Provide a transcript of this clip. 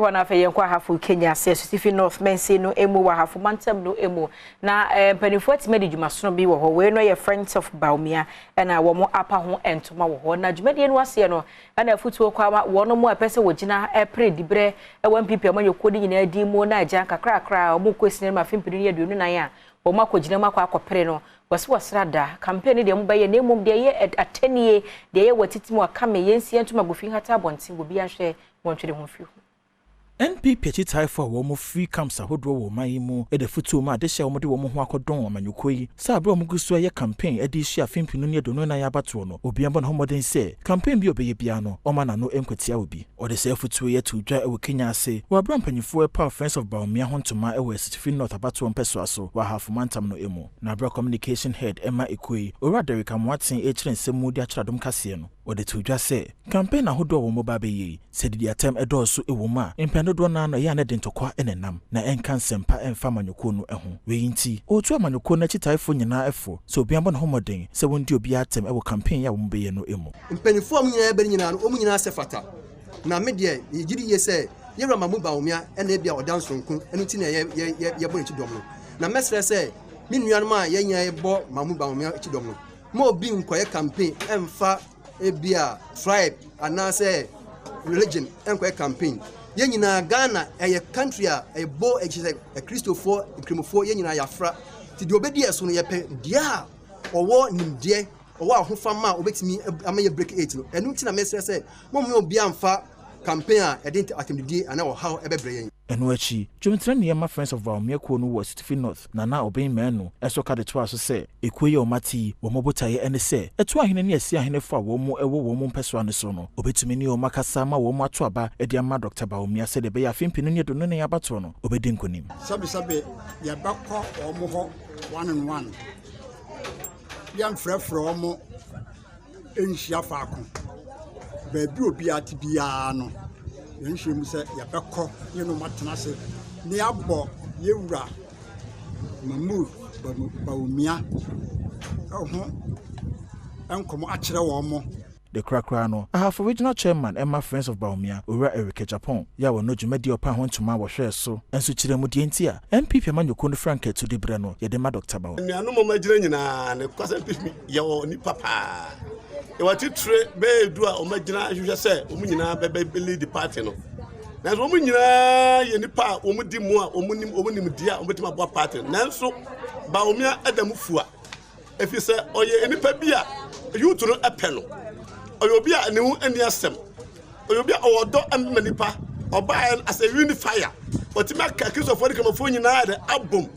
Wɔn afei yɛn kɔ Ahafo Kenya ase, Asutifi North mansin no emu wɔ Ahafo mantam no emu, na mpanimfoɔ atumi adi dwumasono bi wɔ hɔ. Wei no yɛ Friends of Bawumia, ɛna wɔn apa ho ntoma wɔ hɔ. Na dwumadie no aseɛ no, ɛna afutuo kɔ ama wɔn mu a ɛpɛ sɛ wɔgyina ɛpere diberɛ ɛwɔ NPP amanyɔkuo no nyinaa din mu, na agya nkakrakra a wɔn kɔ sinima mu afe 2024 a wɔn akɔgyina mu akɔ akɔpere no, wɔsi wɔsra da campaign no deɛ mo bɛyɛ, na emom deɛ ɛyɛ atɛnie, deɛ ɛyɛ wɔ titi mu akame yɛn nsia ntoma gu fi hata abɔnten wɔ bi ahwɛ wɔn twere ho fi ho. NPP akyitaefoɔ a wɔn firi camps ahodoɔ wɔ ɔman yi mu de fotuo mu adehyɛ a wɔde wɔn ho akɔdɔn amanyɔkuo yi sɛ abere a wɔn gu so ɛyɛ campaign de rehyia afe 2024 abatoɔ no, obiara bɔ ne ho mmɔden sɛ campaign bi a ɔbɛyɛ biara no, ɔma n'ano nkwatia obi. Ɔde saa afotuo yi ato dwa wɔ Kenya ase wɔ abere a mpanyinfoɔ ɛpaw Friends of Bawumia ho ntoma wɔ Asutifi North abatoɔ mpɛsoa so wɔ Ahafo mantam no mu. Na abere communication head ɛma ekuo yi, Owura Derek Amoaten, ɛrekyerɛ nsɛm mu de akyerɛ Adom Kaseɛ no, wɔde to dwa sɛ campaign ahodoɔ a wɔn ba abɛyɛ yi, sɛ didi atɛm ɛdɔɔso wɔ mu a, mpɛn dodoɔ naa no ɛyɛ a ne de ntɔkwa ne nam na ɛnka nsɛmpa ɛmfa amanyɔkuo no ho. Wei nti ɔretu amanyɔkuo no akyitaefoɔ nyinaa ɛfo sɛ obiara bɔ ne ho mmɔden sɛ wɔndi obiara atɛm ɛwɔ campaign a wɔn bɛyɛ no mu. Mpanimfoɔ a wɔn nyinaa bɛn nyinaa no, wɔn nyinaa sɛ fata, na me deɛ yɛgye di yie sɛ yɛwura Mahmood Bawumia ɛna ebi a ɔda nsonko. Ɛno nti na yɛ yɛ yɛbɔ n'akyi dɔm no, na mɛsrɛ sɛ me nuanom a yɛn nyinaa yɛbɔ Mahmood Bawumia akyi dɔm no, ma obi nkɔyɛ campaign ɛmfa ebi a tribe anaasɛ religion ɛnkɔyɛ campaign. Yɛn nyinaa, Ghana ɛyɛ country a ɛbɔ ɛkyɛ sɛ Akristofoɔ, Nkramofoɔ, yɛn nyinaa yɛafra. Ti deɛ ɔbɛdi ɛso no, yɛpɛ deɛ a ɔwɔ nimdeɛ, ɔwɔ ahofama a ɔbɛtumi ama yɛ break eight no. Ɛno nti na mɛsrɛ sɛ mo mo obiara mfa campaign a ɛde atɛmdidie anaa ɔhaw ɛbɛbrɛ yɛn. Ɛno akyi, dwomtena nneɛma Friends of Bawumia kuo no wɔ Asutifi North, Nana Ɔbɛn Manu, ɛnso ka de toa so sɛ ekuo yi a wɔn ate yi, wɔn botaeɛ ɛne sɛ ɛto ahene ne asi ahenefo a wɔn ɛwɔ wɔn mpɛsoa no so no, obetumi ne wɔn akasa ama wɔn ato aba de ama Dr. Bawumia sɛdeɛ ɛbɛyɛ afe 2024 abatoɔ no obɛdi nkonim. Sɛbesɛbe, yɛbɛkɔ wɔn hɔ one on one, yɛmfrɛfrɛ wɔn nhyia faako. Baabi obiara te biara no, yɛnhyɛ mu sɛ yɛbɛkɔ ne no atena ase ne abɔ yɛwura Mahmood Bawumia ho nkɔmmɔ akyerɛ wɔn mo. De korakora no, Ahafo Regional Chairman ɛma Friends of Bawumia, Owura Eric Japan, yɛ a wɔno dwumadi ɔpa ho ntoma a wɔhwɛɛ so nso kyerɛ mu deɛ nti a NPP amanyɔkuo no frankaa tu de berɛ no yɛde ma Dr. Bawumia. Nnuanom a wɔagyina nyinaa ne kwasa NPP, yɛwɔ nipa paa, yɛwɔ atitire bɛyɛ 10 a wɔagyina ahwehwɛ sɛ wɔn nyinaa bɛbɛ lead party no, nanso wɔn nyinaa yɛ nipa a wɔn di mu a wɔn nim wɔn nim deɛ a wɔbɛtumi aboa party no. Nanso Bawumia ɛda mu fua, ɛfiri sɛ ɔyɛ nipa bi a youth no ɛpɛ no, ɔyɛ obi a ne ho ani asɛm, ɔyɛ obi a ɔwɔ dɔ ɛmma nipa. Ɔbaa as a unifier, ɔtumi aka Kristofoɔ ne Kramofoɔ nyinaa de abom.